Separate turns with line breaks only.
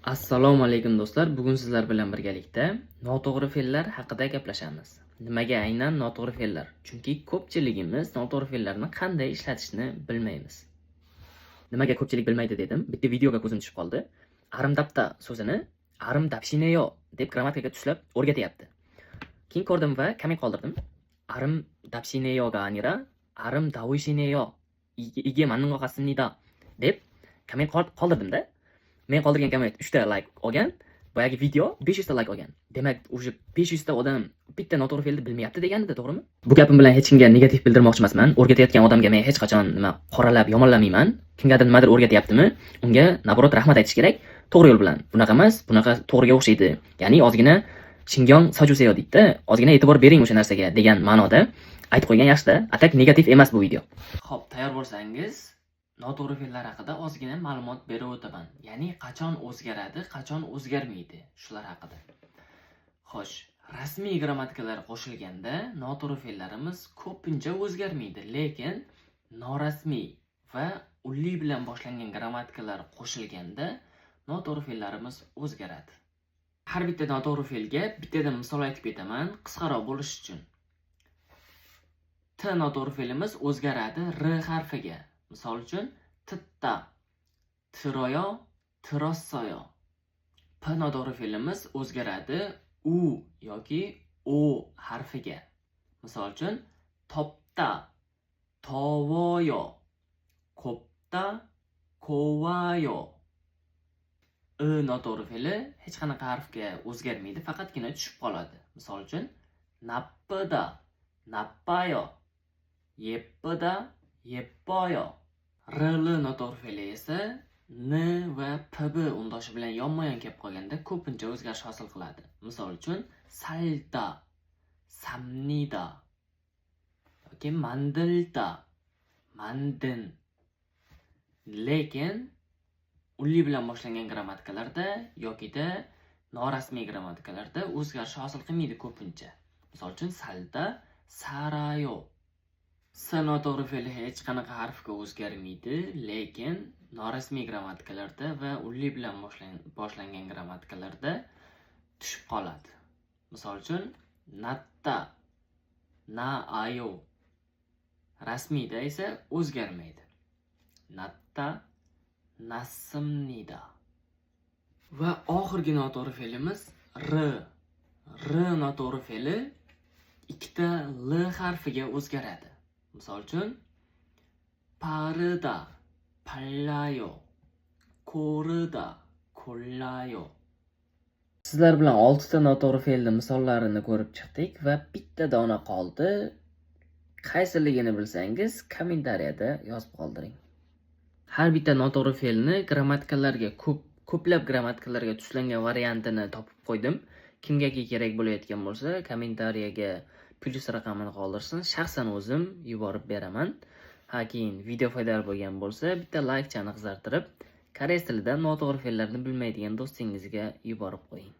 Assalomu alaykum, do'stlar. Bugun sizlar bilan birgalikda noto'g'ri fe'llar haqida gaplashamiz. Nimaga aynan noto'g'ri fe'llar? Chunki ko'pchiligimiz noto'g'ri fe'llarni qanday ishlatishni bilmaymiz. Nimaga ko'pchilik bilmaydi dedim. Bitta videoga ko'zim tushib qoldi. "아름답다" so'zini "아름답시네요" deb grammatikaga tuslab o'rgatyapti. Keyin ko'rdim va komment qoldirdim. "아름답시네요가 아니라 아름다우시네요. 이게 맞는 것 같습니다" deb komment qoldirdim-da. Men qoldirgan komment 3 ta like olgan, boyagi video 500 ta like olgan. Demak, уже 500 ta odam bitta noto'g'ri fe'lni bilmayapti deganida, to'g'rimi? Bu gapim bilan hech kimga negativ bildirmoqchi emasman. O'rgatayotgan odamga men hech qachon nima qoralab, yomonlamayman. Kimgadir nimadir o'rgatyaptimi, unga наоборот rahmat aytish kerak. To'g'ri yo'l bilan. Bunaqa emas, bunaqa to'g'riga o'xshaydi. Ya'ni ozgina 신경 써주세요 deydi-da, ozgina e'tibor bering o'sha narsaga degan ma'noda aytib qo'ygan yaxshi-da. А так negativ emas bu video. Xo'p, tayyor bo'lsangiz, noto'g'ri fe'llar haqida ozgina ma'lumot berib o'taman. Ya'ni qachon o'zgaradi, qachon o'zgarmaydi, shular haqida. Xo'sh, rasmiy grammatikalar qo'shilganda noto'g'ri fe'llarimiz ko'pincha o'zgarmaydi, lekin norasmiy va unli bilan boshlangan grammatikalar qo'shilganda noto'g'ri fe'llarimiz o'zgaradi. Har bitta noto'g'ri fe'lga bittadan misol aytib ketaman, qisqaroq bo'lishi uchun. T noto'g'ri fe'limiz o'zgaradi R harfiga. Misol uchun, 듣다, 들어요, 들었어요. P noto'g'ri fe'limiz o'zgaradi U yoki O harfiga. Misol uchun, 덥다, 더워요, 곱다, 고와요. I noto'g'ri fe'li hech qanaqa harfga o'zgarmaydi, faqatgina tushib qoladi. Misol uchun, 나쁘다, 나빠요, 예쁘다, 예뻐요. RL noto'g'ri fe'li esa N va PB undoshi bilan yonma-yon kelib qolganda ko'pincha o'zgarish hosil qiladi. Misol uchun, 살다, 삽니다 yoki 만들다, 만든. Lekin unli bilan boshlangan grammatikalarda yokida norasmiy grammatikalarda o'zgarish hosil qilmaydi ko'pincha. Misol uchun, 살다, 살아요. S noto'g'ri fe'li hech qanaqa harfga o'zgarmaydi, lekin norasmiy grammatikalarda va unli bilan boshlangan grammatikalarda tushib qoladi. Misol uchun, 낫다, 나아요. Rasmiyda esa o'zgarmaydi. 낫다, 낫습니다. Va oxirgi noto'g'ri fe'limiz R. R noto'g'ri fe'li ikkita L harfiga o'zgaradi. Misol uchun, 빠르다, 빨라요, 고르다, 골라요. Sizlar bilan 6 ta noto'g'ri fe'lni misollarini ko'rib chiqdik va bitta dona qoldi. Qaysiligini bilsangiz, kommentariyada yozib qoldiring. Har bitta noto'g'ri fe'lni grammatikalarga, ko'p ko'plab grammatikalarga tuslangan variantini topib qo'ydim. Kimgaki kerak bo'layotgan bo'lsa, kommentariyaga plyus raqamini qoldirsin, shaxsan o'zim yuborib beraman. Ha, keyin video foydali bo'lgan bo'lsa, bitta laykchani qizartirib, koreys tilida noto'g'ri fe'llarni bilmaydigan do'stingizga yuborib qo'ying.